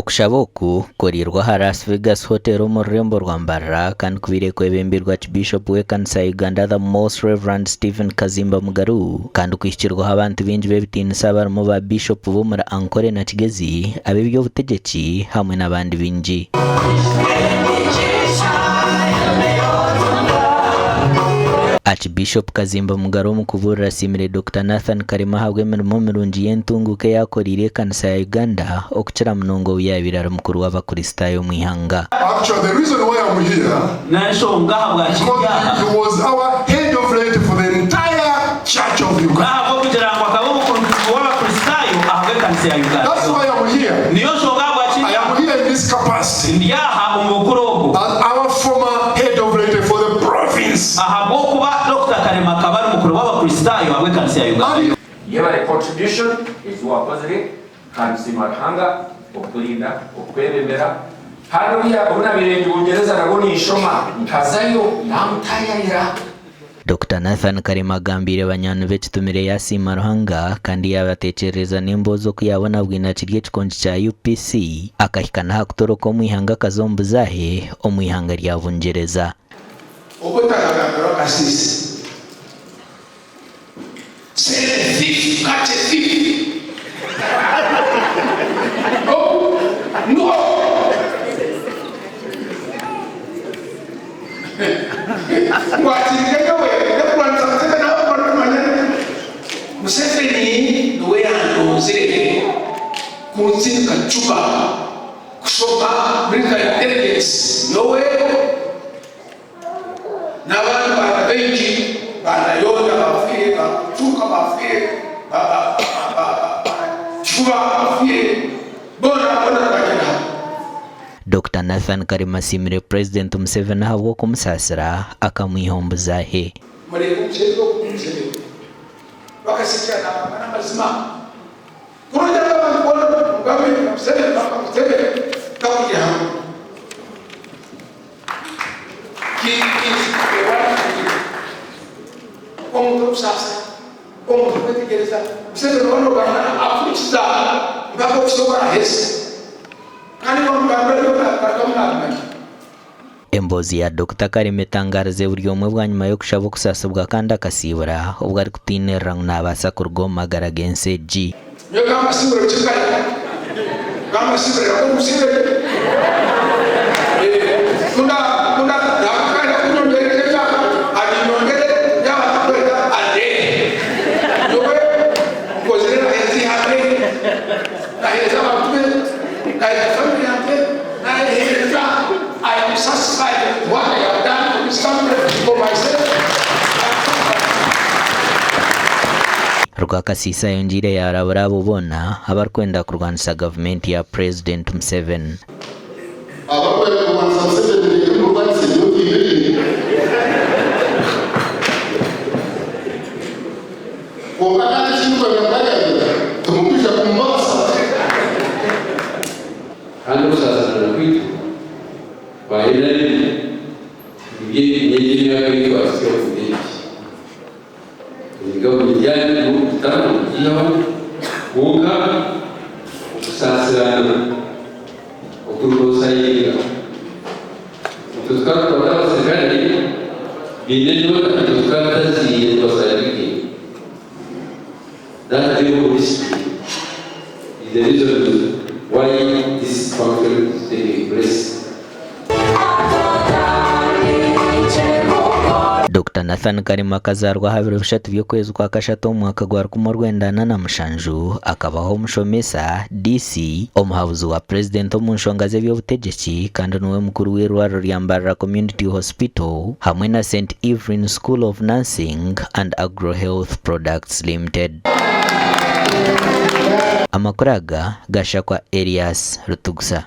Okushaba oku kukoreirwe aha Las Vegas Hotel omu rurembo rwa Mbarara kandi kubaire kwebembirwe Archbishop w'ekanisa ya Uganda The Most Rev. Stephen Kazimba Mugalu kandi kuhikirweho abantu baingi b'ebitiinisa abarimu ba Bishop b'omuri Ankole na Kigezi, ab'eby'obutegyeki hamwe n'abandi baingi. Archbishop Kazimba Mugalu omu kubuurira asiimire Dokita Nathan Kalema ahabw'emirimo mirungi y'entunguuka ei akoreire ekanisa ya Uganda okukira munonga obu yaabaire ari mukuru w'abakristaayo omu ihanga. Actually the reason why I'm here N'enshonga ahabwaki ndi because aha, he was our head of laity for the entire church of Uganda. n'ahabw'okugira ngu akaba omukuru w'Abakristaayo ahabw'ekanisa ya Uganda That's yoona. why I'm here. Niyo nshonga ahabwaki ndi I am aha. here in this capacity Ndi aha omu bukuru obu. as our former head of laity for the province. Ahabw'okuba Dokita Kalema akaba ari mukuru w'Abakristaayo ahabw'ekanisa ya Uganda yoona. Yebare contribution ezi wakozire kandi nsiima Ruhanga okukurinda, okukwebembera. Handi obu obu nabaire ndi Bungyereza nabwo ninshoma nkazayo namutayayira. Dokita Nathan Kalema agambiire banywani be ekitumire yaasiima Ruhanga kandi yaabateekyerereza n'emboozi oku yaabona bwine akiri ekikongi kya UPC akahika n'aha kutoroka omu ihanga akaza omu buzaahe omu ihanga rya Bungyereza. Obote akagambira Rwakasiisi, Sell a thief, catch a thief. Oku niho ngu akirike nyowe ndikurwanisa Museveni ahabw'okuba ndikumanya Museveni niwe yandonzire kunsindika Juba kushoma military intelligence nyowe N'abandi baana baingi ba Nayonda baafiire, ba Kucuuka baafiire, ba ba ba ba Kifuba baafiire, boona boona nibagyenda hamwe. Dokita Nathan Kalema asiimire Purezidenti Museveni ahabw'okumusaasira akamwiha omu buzaahe. Mureebe omushaija ogu Museveni bakasikira nagamba n'amazima. Kurungi abantu boona omu gavumenti ya Museveni bakamuteebera takurya hamwe. He is the right leader. Omuntu orikusaasa, omuntu orikwetegyereza. Museveni waaba nogamba nawe akuhurikiza mpaka okuhitsya obu araheza. Kandi ebi wamugambira byona arikugarukamu nabimanya. Emboozi ya Dokita Kalema etangaarize buri omwe bwanyima y'okushaba okusaasibwa kandi akasiibura obwo arikutiinirira ngu naabaasa kuruga omu magara g'ensi egi. Nyowe kambasiibure kikare, kambasiibure nabwo musiibure. Ku nda ku nda naakukanda kunyongyera emyaka, aginyongyere yaaba atakwenda andeebe. Nyowe nkozire naheeza eihanga eri, naheeza abantu be, naheeza famire yangye, nayeheereza, I am satisfied with what I have done for this country, for myself and for my family. Rwakasiisi ayongyeire yaarabura abo boona abarikwenda kurwanisa gavumenti ya Purezidenti Museveni. Abarikwenda kurwanisa Museveni reero murwanise nyowe timbirimu. Kwonka kandi eki ndikwenda kubagambira, timurikwija kumbaasa. Kandi okusaasirana kwaitu kwa NRM nibyo n'egyo emyaka ei twahitsya omuri egi. Gavumenti yaanyu kugitaho kugiihaho kwonka okusaasirana okurikonsayinga itwe tukaba tukwata abaserikare baine enjota itwe tukaba tutaziine nitubasaririke that level of discipline is the reason why this function is taking place. Dokita Nathan Kalema akazaarwa aha biro bishatu by'okwezi kwa kashatu omu mwaka gwa 1947. Akabaho omushomesa, DC, omuhabuzi wa Purezidenti omu nshonga z'eby'obutegyeki kandi niwe mukuru w'eirwariro rya Mbarara Community Hospital hamwe na St Evelyn School of Nursing and Agro Health Products Limited. Amakuru aga gashakwa Erias Rutugusa.